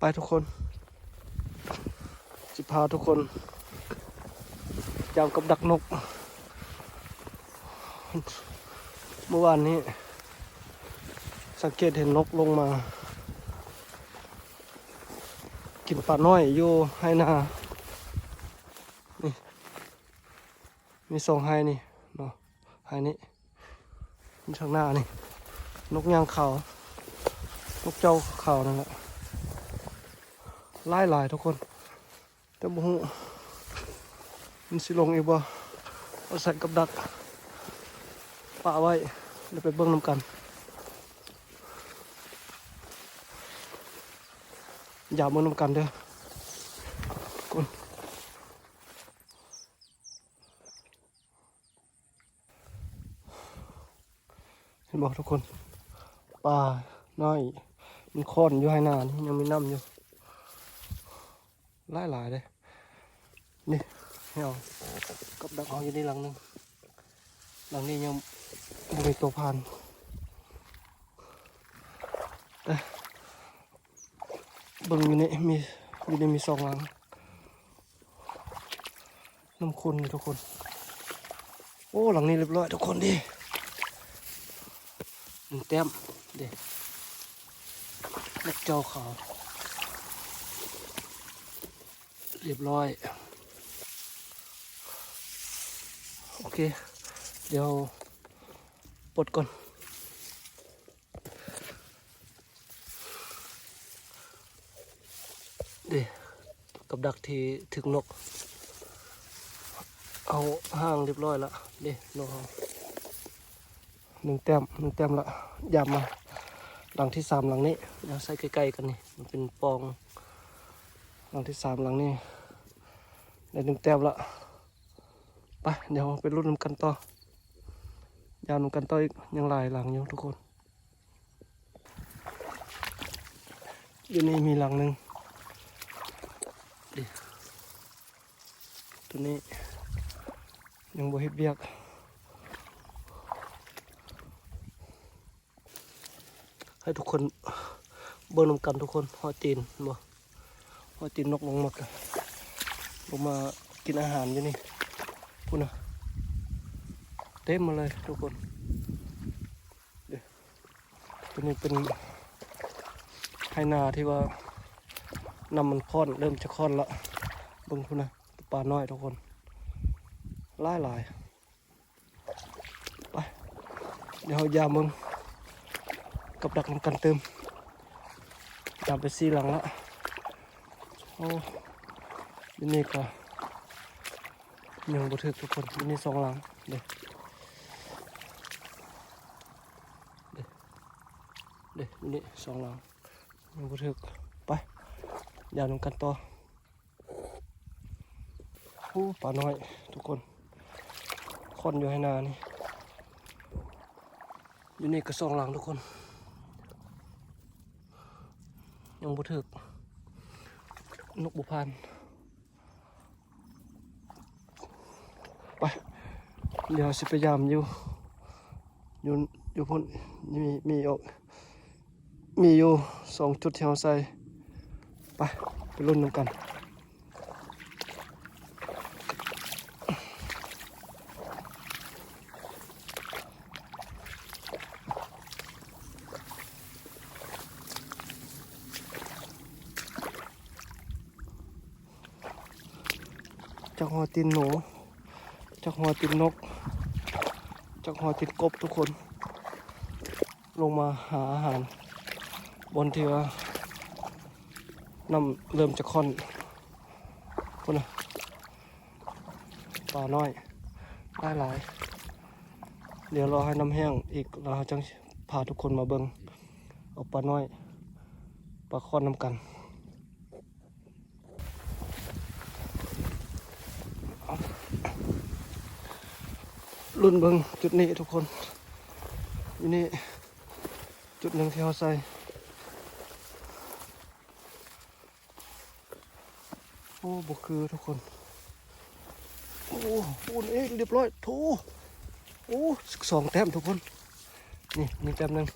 ປທຸກຄົນ ຊິພາທຸກຄົນ ຢາມກັບດັກນົກ. ເມື່ອວານນີ້ ສັງເກດເຫັນນົກລົງມາກິນປານ້ອຍຢູ່ໄຮ່ນາ. ນີ້ ມີສອງໄຮ່ນີ້ເນາະ ໄຮ່ນີ້ ມີທາງໜ້ານີ້ ນົກຍາງຂາວ ນົກເຈົ້າຂາວນັ້ນແຫຼະ ຫຼາຍໆທຸກຄົນ ແຕ່ບໍ່ຮູ້ມັນຊິລົງອີກບໍ່. ເອົາໃສ່ກັບດັກປະໄວ້ ແລ້ວໄປເບິ່ງນຳກັນ ຢາມເບິ່ງນຳກັນເດີ. ເຫັນບໍ່ທຸກຄົນ ປານ້ອຍມັນຄ້ອນຢູ່ໄຮ່ນານີ້ ຍັງມີນ້ຳຢູ່ ຫຼາຍໆເດ້. ນີ້ ເຮົາກັບດັກເຮົາຢູ່ໃນຫຼັງໜຶ່ງ ຫຼັງນີ້ຍັງບໍ່ມີໂຕຜ່ານ ເອີ ເບິ່ງຢູ່ນີ້ມີ ຢູ່ນີ້ມີສອງຫຼັງ ນ້ຳຂຸ່ນນີ້ທຸກຄົນ. ໂອ້ ຫຼັງນີ້ລຽບຮ້ອຍທຸກຄົນເດ້ ໜຶ່ງແຕ້ມເດ້ ນົກເຈົ້າຂາວ ລຽບຮ້ອຍ. ໂອເຄ ດຽວປົດກ່ອນ. ເດ້ ກັບດັກທີ່ຖືກນົກ ເອົາຫາງລຽບຮ້ອຍລະເດ້ ນົກເຮົາ ໜຶ່ງແຕ້ມ ໜຶ່ງແຕ້ມລະ. ຢາມມາຫຼັງທີສາມ ຫຼັງນີ້ ດຽວໃສ່ໃກ້ໆກັນນີ້ ມັນເປັນປ່ອງ. ຫຼັງທີສາມ ຫຼັງນີ້ ໄດ້ໜຶ່ງແຕ້ມລະ. ໄປ ດຽວເຮົາໄປລຸ້ນນຳກັນຕໍ່ ຢາມນຳກັນຕໍ່ອີກ ຍັງຫຼາຍຫຼັງຢູ່ທຸກຄົນ. ຢູ່ນີ້ມີຫຼັງໜຶ່ງ ນີ້ ໂຕນີ້ຍັງບໍ່ເຮັດວຽກ ໃຫ້ທຸກຄົນເບິ່ງນຳກັນທຸກຄົນ. ຮອຍຕີນ ເຫັນບໍ່? ຮອຍຕີນນົກລົງມາ ລົງມາກິນອາຫານຢູ່ນີ້ ພຸ້ນນະ ເຕັມມາເລີຍທຸກຄົນ. ໂຕນີ້ເປັນໄຮ່ນາທີ່ວ່ານ້ຳມັນຂ້ອນ ເລີ່ມຈະຂ້ອນລະ ເບິ່ງພຸ້ນນະ ປານ້ອຍທຸກຄົນ ຫຼາຍໆ. ໄປ ດຽວເຮົາຢາມເບິ່ງກັບດັກນຳກັນຕື່ມ ຢາມໄປສີ່ຫຼັງລະ. ໂອ້ ຢູ່ນີ້ກະຍັງບໍ່ຖືກທຸກຄົນ ຢູ່ນີ້ສອງຫຼັງເດ້ ເດ້ ເດ້ ຢູ່ນີ້ສອງຫຼັງຍັງບໍ່ຖືກ. ໄປ ຢາມນຳກັນຕໍ່. ໂອ້ ປານ້ອຍທຸກຄົນ ຂ້ອນຢູ່ໄຮ່ນານີ້ ຢູ່ນີ້ກະສອງຫຼັງທຸກຄົນ ຍັງບໍ່ຖືກ ນົກບໍ່ຜ່ານ. ໄປ ດຽວຊິໄປຢາມຢູ່ ຢູ່ ຢູ່ພຸ້ນ ມີ ມີ ມີຢູ່ສອງຈຸດທີ່ເຮົາໃສ່. ໄປ ໄປລຸ້ນນຳກັນ. ຈັກຮອຍຕີນໜູ ຈັກຮອຍຕີນນົກ ຈັກຮອຍຕີນກົບທຸກຄົນ ລົງມາຫາອາຫານ ບ່ອນທີ່ວ່ານ້ຳເລີ່ມຈະຂ້ອນ ພຸ້ນນະ ປານ້ອຍຫຼາຍໆ. ດຽວລໍໃຫ້ນ້ຳແຫ້ງອີກ ແລ້ວເຮົາຈັ່ງພາທຸກຄົນມາເບິ່ງເອົາປານ້ອຍ ປາຂ້ອນນຳກັນ. ລຸ້ນເບິ່ງຈຸດນີ້ທຸກຄົນ ຢູ່ນີ້ຈຸດໜຶ່ງທີ່ເຮົາໃສ່. ໂອ້ ບໍ່ຄືທຸກຄົນ ໂອ້ ໂອ້ ເອີ ລຽບຮ້ອຍ ໂຖ ໂອ້ ສອງແຕ້ມທຸກຄົນ ນີ້ ນີ້ແຕ້ມໜຶ່ງ.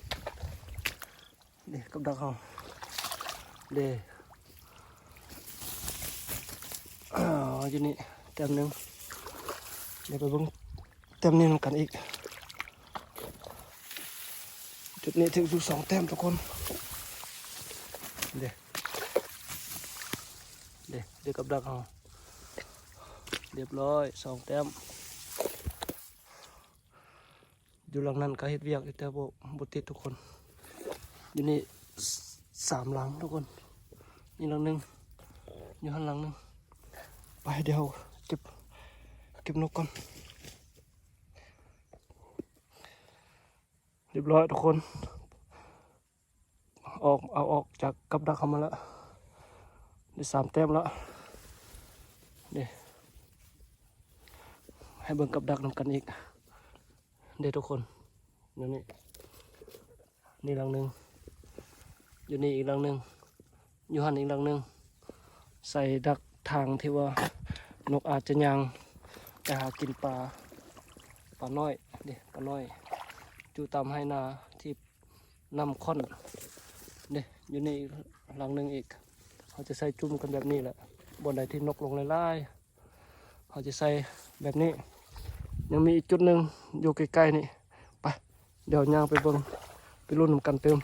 ນີ້ກັບດັກເຮົາເດ້ ອ່າ ຢູ່ນີ້ແຕ້ມໜຶ່ງ. ດຽວໄປເບິ່ງແຕ້ມນີ້ນຳກັນອີກ. ຈຸດນີ້ຖືກຢູ່ສອງແຕ້ມທຸກຄົນ. ເດ້ ເດ້ ເດ້ ກັບດັກເຮົາ ລຽບຮ້ອຍ ສອງແຕ້ມ. ຢູ່ຫຼັງນັ້ນກໍເຮັດວຽກຢູ່ ແຕ່ບໍ່ ບໍ່ຕິດທຸກຄົນ. ຢູ່ນີ້ ສ- ສາມຫຼັງທຸກຄົນ. ນີ້ຫຼັງໜຶ່ງ ຢູ່ຫັ້ນຫຼັງໜຶ່ງ. ໄປ ດຽວເກັບ ເກັບນົກກ່ອນ. ລຽບຮ້ອຍທຸກຄົນ. ອອກ ເອົາອອກຈາກກັບດັກເຮົາມາແລ້ວ. ໄດ້ສາມແຕ້ມແລ້ວ. ເດ້ ໃຫ້ເບິ່ງກັບດັກນຳກັນອີກເດ້ທຸກຄົນ. ຢູ່ນີ້ ນີ້ຫຼັງໜຶ່ງ. ຢູ່ນີ້ອີກຫຼັງໜຶ່ງ. ຢູ່ຫັ້ນອີກຫຼັງໜຶ່ງ. ໃສ່ດັກທາງທີ່ວ່ານົກອາດຈະຍ່າງໄປຫາກິນປາ ປານ້ອຍເດ້ ປານ້ອຍ ຢູ່ຕາມໄຮ່ນາທີ່ ນ້ຳຂ້ອນເດ້. ຢູ່ນີ້ອີກຫຼັງໜຶ່ງອີກ. ເຮົາຈະໃສ່ຈຸ້ມກັນແບບນີ້ແຫຼະ. ບ່ອນໃດທີ່ນົກລົງຫຼາຍໆ ເຮົາຈະໃສ່ແບບນີ້. ຍັງມີອີກຈຸດໜຶ່ງຢູ່ໃກ້ໆນີ້. ໄປ ດຽວຍ່າງໄປເບິ່ງ ໄປລຸ້ນນຳກັນຕື່ມ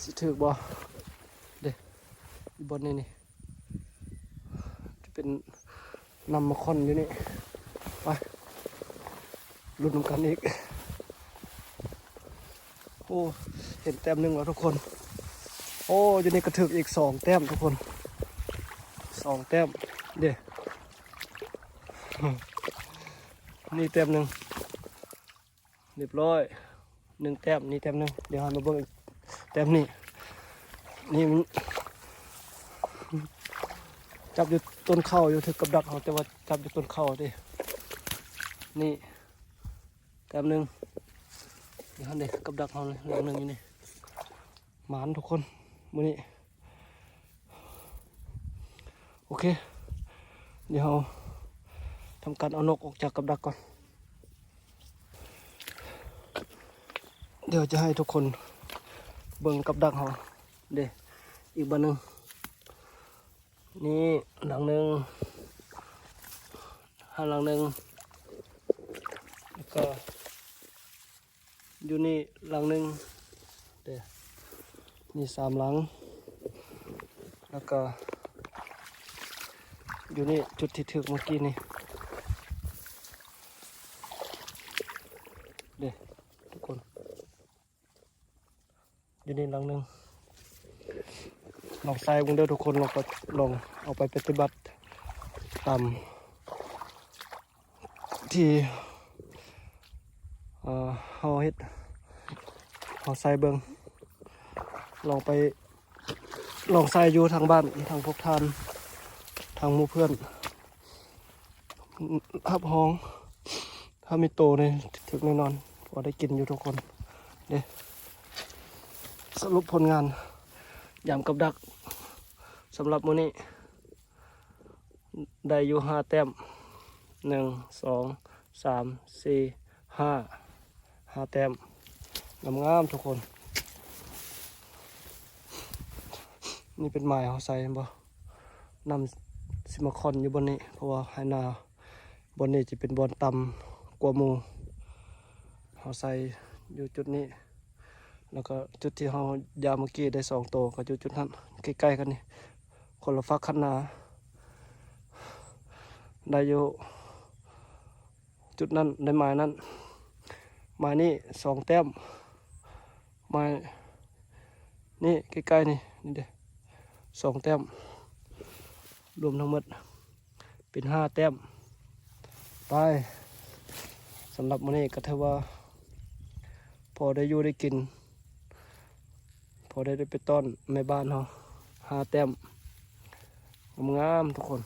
ຊິຖືກບໍ່ເດ້. ຢູ່ບ່ອນນີ້ນີ້ ຈະເປັນ ນຳມາຂ້ອນຢູ່ນີ້. ໄປ ລຸ້ນນຳກັນອີກ. ໂອ້ ເຫັນແຕ້ມໜຶ່ງແລ້ວທຸກຄົນ. ໂອ້ ຢູ່ນີ້ກໍຖືກອີກສອງແຕ້ມທຸກຄົນ ສອງແຕ້ມເດ້. ນີ້ແຕ້ມໜຶ່ງ. ລຽບຮ້ອຍ ໜຶ່ງແຕ້ມ. ນີ້ແຕ້ມໜຶ່ງ. ດຽວເຮົາມາເບິ່ງອີກແຕ້ມນີ້. ນີ້ມັນຈັບຢູ່ຕົ້ນເຂົ້າຢູ່ ຖືກກັບດັກເຮົາ ແຕ່ວ່າຈັບຢູ່ຕົ້ນເຂົ້າເດ້. ນີ້ແຕ້ມໜຶ່ງ. ນີ້ຫັ້ນເດ້ ກັບດັກເຮົານີ້ ຫຼັງໜຶ່ງຢູ່ນີ້. ໝານທຸກຄົນມື້ນີ້. ໂອເຄ ດຽວເຮົາທຳການເອົານົກອອກຈາກກັບດັກກ່ອນ. ດຽວຈະໃຫ້ທຸກຄົນເບິ່ງກັບດັກເຮົາເດ້ ອີກບ່ອນໜຶ່ງ. ນີ້ຫຼັງໜຶ່ງ ຫັ້ນຫຼັງໜຶ່ງ ແລ້ວກໍ ຢູ່ນີ້ຫຼັງໜຶ່ງເດ້. ນີ້ສາມຫຼັງ ແລ້ວກໍຢູ່ນີ້ ຈຸດທີ່ຖືກເມື່ອກີ້ນີ້ເດ້ທຸກຄົນ. ຢູ່ນີ້ຫຼັງໜຶ່ງ. ລອງໃສ່ເບິ່ງເດີທຸກຄົນ. ລອງໄປ ລອງເອົາໄປປະຕິບັດຕາມ ທີ່ ເອີ ເຮົາເຮັດ ເຮົາໃສ່ເບິ່ງ. ລອງໄປ ລອງໃສ່ຢູ່ທາງບ້ານ ທາງພວກທ່ານ ທາງໝູ່ເພື່ອນ ຮັບຮອງ ຖ້າມີໂຕນີ້ຖືກແນ່ນອນ ພໍໄດ້ກິນຢູ່ທຸກຄົນເດ້. ສະຫຼຸບຜົນງານຍາມກັບດັກສຳລັບມື້ນີ້ ໄດ້ຢູ່ຫ້າແຕ້ມ. ໜຶ່ງ ສອງ ສາມ ສີ່ ຫ້າ ຫ້າແຕ້ມ ງາມໆທຸກຄົນ. ນີ້ເປັນໝາຍເຮົາໃສ່ ເຫັນບໍ່? ນ້ຳຊິມາຄ່ອນຢູ່ບ່ອນນີ້ ເພາະວ່າໄຮ່ນາບ່ອນນີ້ຈະເປັນບ່ອນຕ່ຳກວ່າໝູ່. ເຮົາໃສ່ຢູ່ຈຸດນີ້ ແລ້ວກໍຈຸດທີ່ເຮົາຢາມເມື່ອກີ້ໄດ້ສອງໂຕ ກໍຢູ່ຈຸດນັ້ນ ໃກ້ໆກັນນີ້ ຄົນລະຝັກຄັນນາ. ໄດ້ຢູ່ຈຸດນັ້ນ ໄດ້ໝາຍນັ້ນ ໝາຍນີ້ສອງແຕ້ມ ໝາຍນີ້ໃກ້ໆນີ້ ນີ້ເດ້ ສອງແຕ້ມ ລວມທັງໝົດ ເປັນຫ້າແຕ້ມ. ໄປ ສຳລັບມື້ນີ້ກໍຖືວ່າພໍໄດ້ຢູ່ໄດ້ກິນ ພໍໄດ້ໄປຕ້ອນແມ່ບ້ານເຮົາ ຫ້າແຕ້ມ ງາມໆທຸກຄົນ.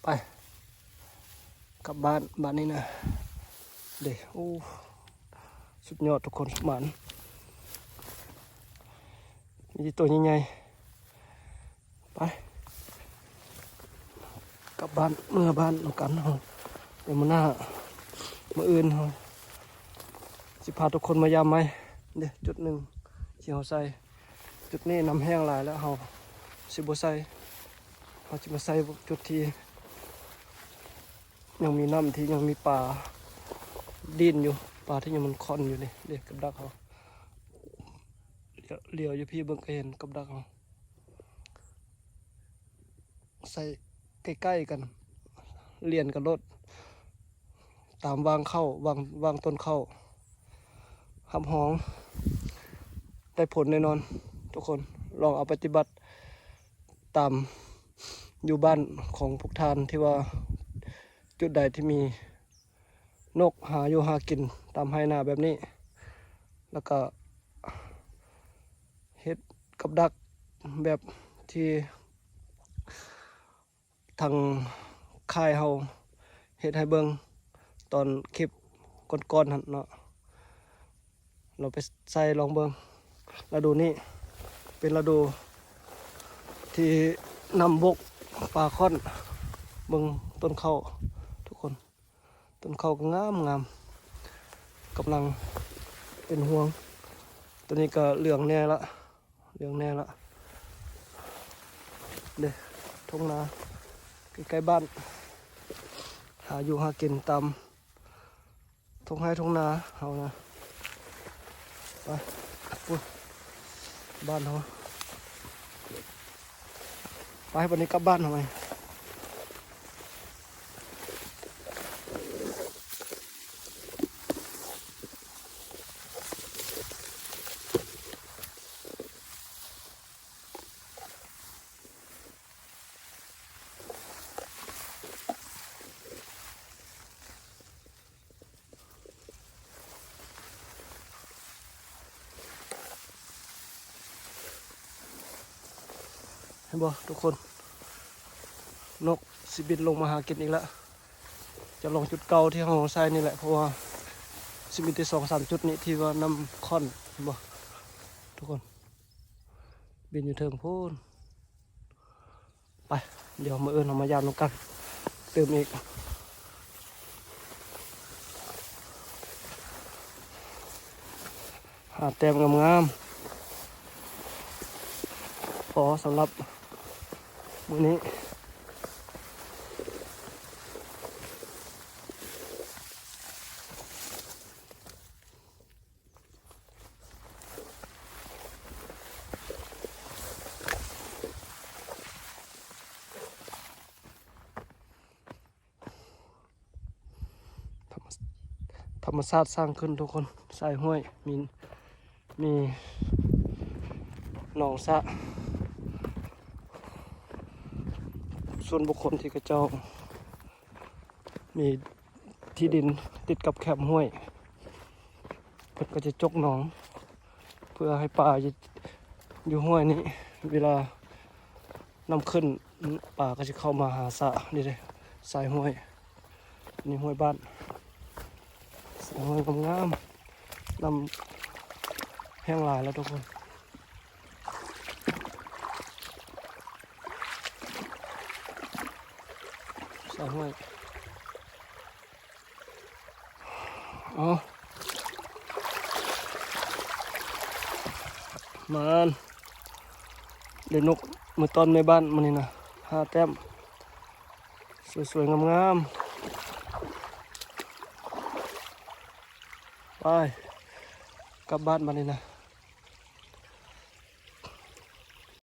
ໄປ ກັບບ້ານ ບາດນີ້ນະ ເດ້. ໂອ້ ສຸດຍອດທຸກຄົນ ໝານ ມີແຕ່ໂຕໃຫຍ່ໆ. ໄປ ກັບບ້ານ ເມືອບ້ານນຳກັນເຮົາ. ດຽວມື້ໜ້າ ມື້ອື່ນເຮົາຊິພາທຸກຄົນມາຢາມໃໝ່ເດ້. ຈຸດໜຶ່ງທີ່ເຮົາໃສ່ ຈຸດນີ້ນ້ຳແຫ້ງຫຼາຍແລ້ວ ເຮົາຊິບໍ່ໃສ່ ເຮົາຊິມາໃສ່ຈຸດທີ່ຍັງມີນ້ຳ ທີ່ຍັງມີປາດີ້ນຢູ່ ປາທີ່ຍັງມັນຄ່ອນຢູ່ນີ້ເດ້ ກັບດັກເຮົາ ຫຼຽວຢູ່ພີ້ເບິ່ງກໍເຫັນກັບດັກເຮົາ ໃສ່ໃກ້ໆກັນ ລຽນກັນໂລດ ຕາມວາງເຂົ້າ ວາງ ວາງຕົ້ນເຂົ້າ ຮັບຮອງໄດ້ຜົນແນ່ນອນທຸກຄົນ. ລອງເອົາປະຕິບັດຕາມຢູ່ບ້ານຂອງພວກທ່ານ ທີ່ວ່າຈຸດໃດທີ່ມີ ນົກຫາຢູ່ຫາກິນຕາມໄຮ່ນາແບບນີ້ ແລ້ວກະເຮັດກັບດັກແບບທີ່ທາງຄ້າຍເຮົາເຮັດໃຫ້ເບິ່ງຕອນຄລິບກ່ອນໆຫັ້ນເນາະ. ລອງໄປໃສ່ລອງເບິ່ງ. ລະດູນີ້ເປັນລະດູທີ່ນ້ຳບົກ ປາຄ່ອນ. ເບິ່ງຕົ້ນເຂົ້າທຸກຄົນ. ຕົ້ນເຂົ້າກໍງາມໆ ກຳລັງເປັນຮວງ. ໂຕນີ້ກໍເຫຼືອງແດ່ລະ ເຫຼືອງແດ່ລະເດ້. ທົ່ງນາໃກ້ໆບ້ານ ຫາຢູ່ຫາກິນຕາມທົ່ງໄຮ່ທົ່ງນາເຮົານະ. ໄປ ພຸ້ນ ບ້ານເຮົາ. ໄປ ບັດນີ້ກັບບ້ານເຮົາ. ເຫັນບໍ່ທຸກຄົນ? ນົກຊິບິນລົງມາຫາກິນອີກລະ. ຈະລອງຈຸດເກົ່າທີ່ເຮົາໃສ່ນີ້ແຫຼະ ເພາະວ່າຊິມີແຕ່ສອງສາມຈຸດນີ້ທີ່ວ່ານ້ຳຂ້ອນ. ເຫັນບໍ່ທຸກຄົນ? ບິນຢູ່ເທິງພຸ້ນ. ໄປ ດຽວມື້ອື່ນເຮົາມາຢາມນຳກັນຕື່ມອີກ. ຫ້າແຕ້ມງາມໆ ພໍສຳລັບມື້ນີ້. ທຳມະ ທຳມະຊາດສ້າງຂຶ້ນທຸກຄົນ. ສາຍຫ້ວຍ ມີ ມີໜອງສະ ສ່ວນບຸກຄົນທີ່ເຂົາເຈົ້າມີທີ່ດິນຕິດກັບແຄມຫ້ວຍ ເພິ່ນກໍຈະຈົກໜອງ ເພື່ອໃຫ້ປາຢູ່ ຢູ່ຫ້ວຍນີ້ ເວລານ້ຳຂຶ້ນ ປາກໍຈະເຂົ້າມາຫາສະ. ນີ້ເດ້ ສາຍຫ້ວຍ ນີ້ຫ້ວຍບ້ານ ສາຍຫ້ວຍງາມໆ. ນ້ຳແຫ້ງຫຼາຍແລ້ວທຸກຄົນ. ສາຍຫ້ວຍ. ເອົາ ມານ ໄດ້ນົກມາຕ້ອນແມ່ບ້ານມື້ນີ້ນະ ຫ້າແຕ້ມ ສວຍໆງາມໆ. ໄປ ກັບບ້ານບັດນີ້ນະ.